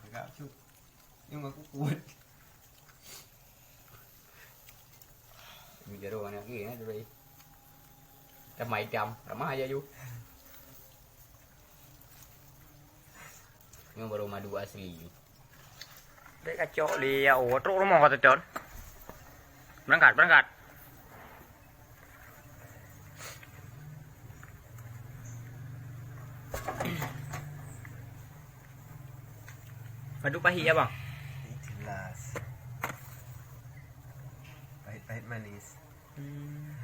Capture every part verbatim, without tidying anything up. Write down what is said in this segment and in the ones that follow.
Tegak cut. Nyang aku kuat. Ini jaroe aneuk lagi, ya, tu baik. Tamah itam, ramah aja ju. Ini baru madu asli. Dek kacok li ya, oh, trok rumoh ka teuton. Berangkat, berangkat. Madu pahit ya, Bang? Jelas. Pahit-pahit manis. Hmm.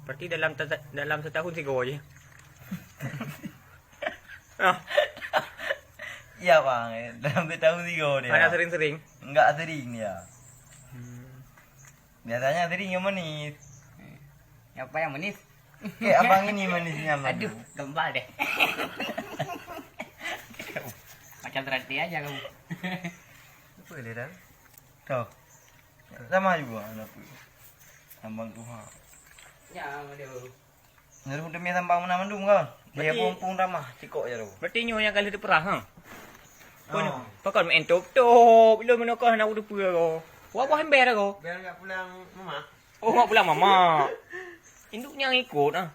Berarti dalam teta-, dalam setahun sigoe je. Ah. Iya, Bang. Dalam setahun sigoe dia. Mana sering-sering? Enggak sering dia. Hmm. Biasanya sering yang manis. Apa yang manis? Eh, abang ini manisnya, Bang. Aduh, gembal deh. Macam terhati aja kamu. Apa dia dah? Tuh. Sama juga anak tu. Sambang tuha. Ya, aduh. Nyoe demi sambang meunan mandum kan? Dia berarti pung-pung ramah cikok je tu. Berarti nyoe nyang ka lheueh teupeurah, ha? Kon, oh, pakon main top-top, ilôn meunoe kah hana kuteupeu ko. Wah, wah ember ko. Biar enggak pulang mama. Oh, enggak pulang mama. Induk nyang ikut ah.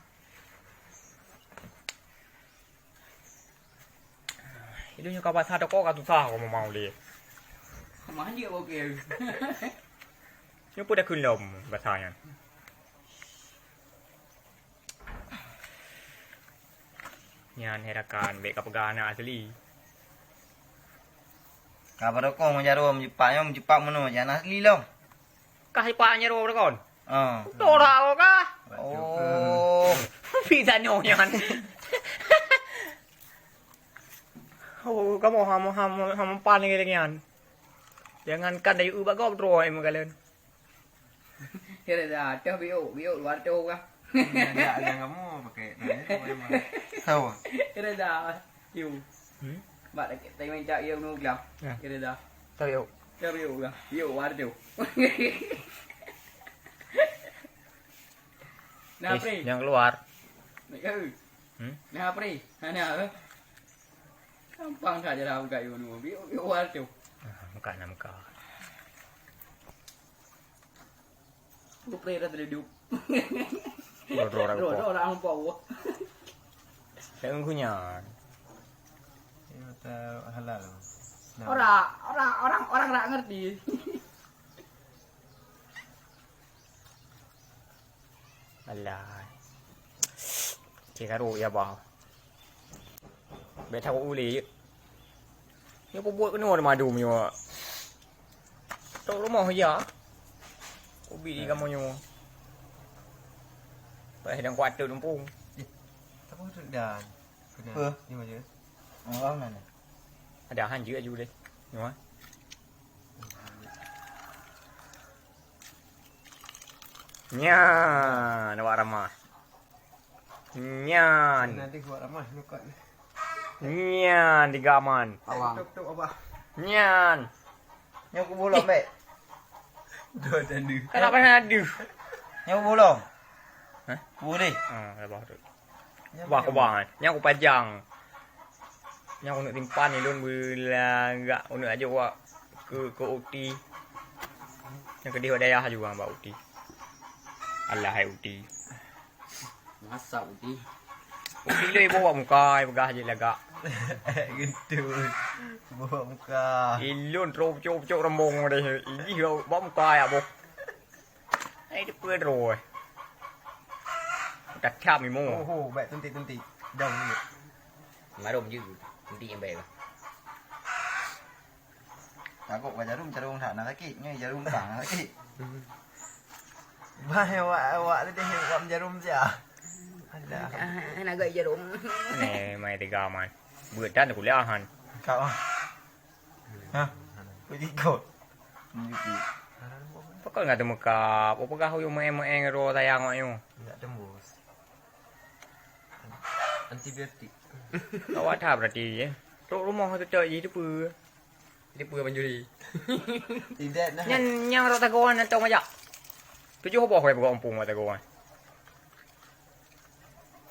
Ilôn nyoe ka basah toko ka susah ko mama ulèe. Mama je oke. Nyoe pun dah kheun lom basah nyan. Nyan herakan, bèk kapeugah aneuk asli. Ka barokong meujaroe meujipak nyoe, meujipak meunoe, nyan asli lom. Kah jipak nyan jaroe barokong? Ah. Torak kah? Oh. Pi tanoh nyan. Oh, kamoe ham, ham, ham pan lagèe nyan. Jangankan dayeuh bak gob droe meukalon. Kira dah, toh biuk, biuk luar toh kah? Ada, ada kamu pakai tanya tu memang. Tahu? Kira dah, yu. Hmm? Bak lagi, tapi main cak yu nunggu kelam. Ya. Kira dah. Tahu yu. Tahu yu kah? Yu luar toh. Nah, Ish, Pri. Yang keluar. Nak kau? Hmm? Nah, Pri. Nah, nah, eh. Gampang saja lah buka yu nunggu. Biuk, biuk luar toh. Ah, buka nak buka. Lu preh dah terhidup. Dua, dua orang Dua, kok. Dua orang apa? Saya ngunyah. Ini mata halal. Nah. Orang, orang, orang, orang tak ngerti. Alah. Cik Karuk ya, Bang. Bèk takot ulèe. Nyoe peubuet keunoe madu meunyoe. Trok rumoh ya. Ubi kamoe nyoe. Paih dan kuat tu lumpung. Eh, apa tu dah? Kena. Apa? Ni macam. Oh, mana? Ada han je aju deh. Nyoe. Nyan, awak ramah. Nyan. Nanti buat ramah nyukot. Nyan, tiga aman. Awang. Tok, tok, abah. Nyan. Nyoe kubu lom, bek. Dua tanda. Kenapa ada? Nyoe kubu lom. Hah? Kubu deh. Ah, abah tu. Wah, kubah. Nyang kupajang. Nyang uneuk simpan ilôn beulagak uneuk ajok wak keu, keu ukti. Nyang keudeh wak dayah juga bak ukti. Alah hai ukti. Masa ukti. Ukti lé boh wak muka, peugah jih lagak. Gitu. Boh wak muka. Ilôn trok pucok-pucok rembong deh. Ijih bak muka ya boh. Hai, dia pedro, eh. Udah cam imo. Oh, oh, baik tuntik-tuntik. Jauh ni. Marom je. Tuntik yang baik lah. Takut ke jarum, jarum tak nak sakit. Ni jarum tak nak sakit. Bah, awak, awak tadi, awak jarum je. Ada. Ah, nak gaya jarum. Eh, mai tiga man. Buat dan kuliahan. Kau. Hah? Kau ikut. Pakon ngat teumeukab, oh, peugah uyueng meu'en-meu'en droe sayang awak nyoe. Nggak tembus. Antibiotik. Awak that berarti, ya. Trok rumoh teutap jih teupeu. Teupeu banjuri. Tidak nah. Nyan nyang rot tagoan atau majak. Tujoh boh wai peugot umpung rot tagoan.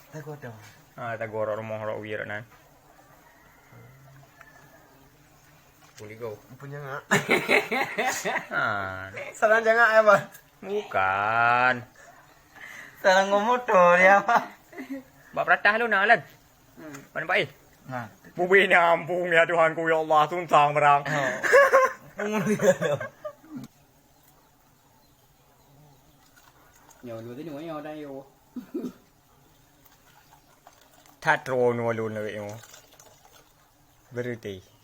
Tagoan dah. Ah, tagorok rumoh rok wie rok nan. Boleh go. Punya ngak. Ha. Salah jangan apa? Bukan. Salah ngomong motor dia apa? Bak peratah lu nak lan. Hmm. Mana Pak eh? Nah. Bubé nyambung ya Tuhanku ya Allah, tuntang berang. Oh. Nyoe dua tadi nyoe dah yo. That ron walun lagi nyoe. Berhenti.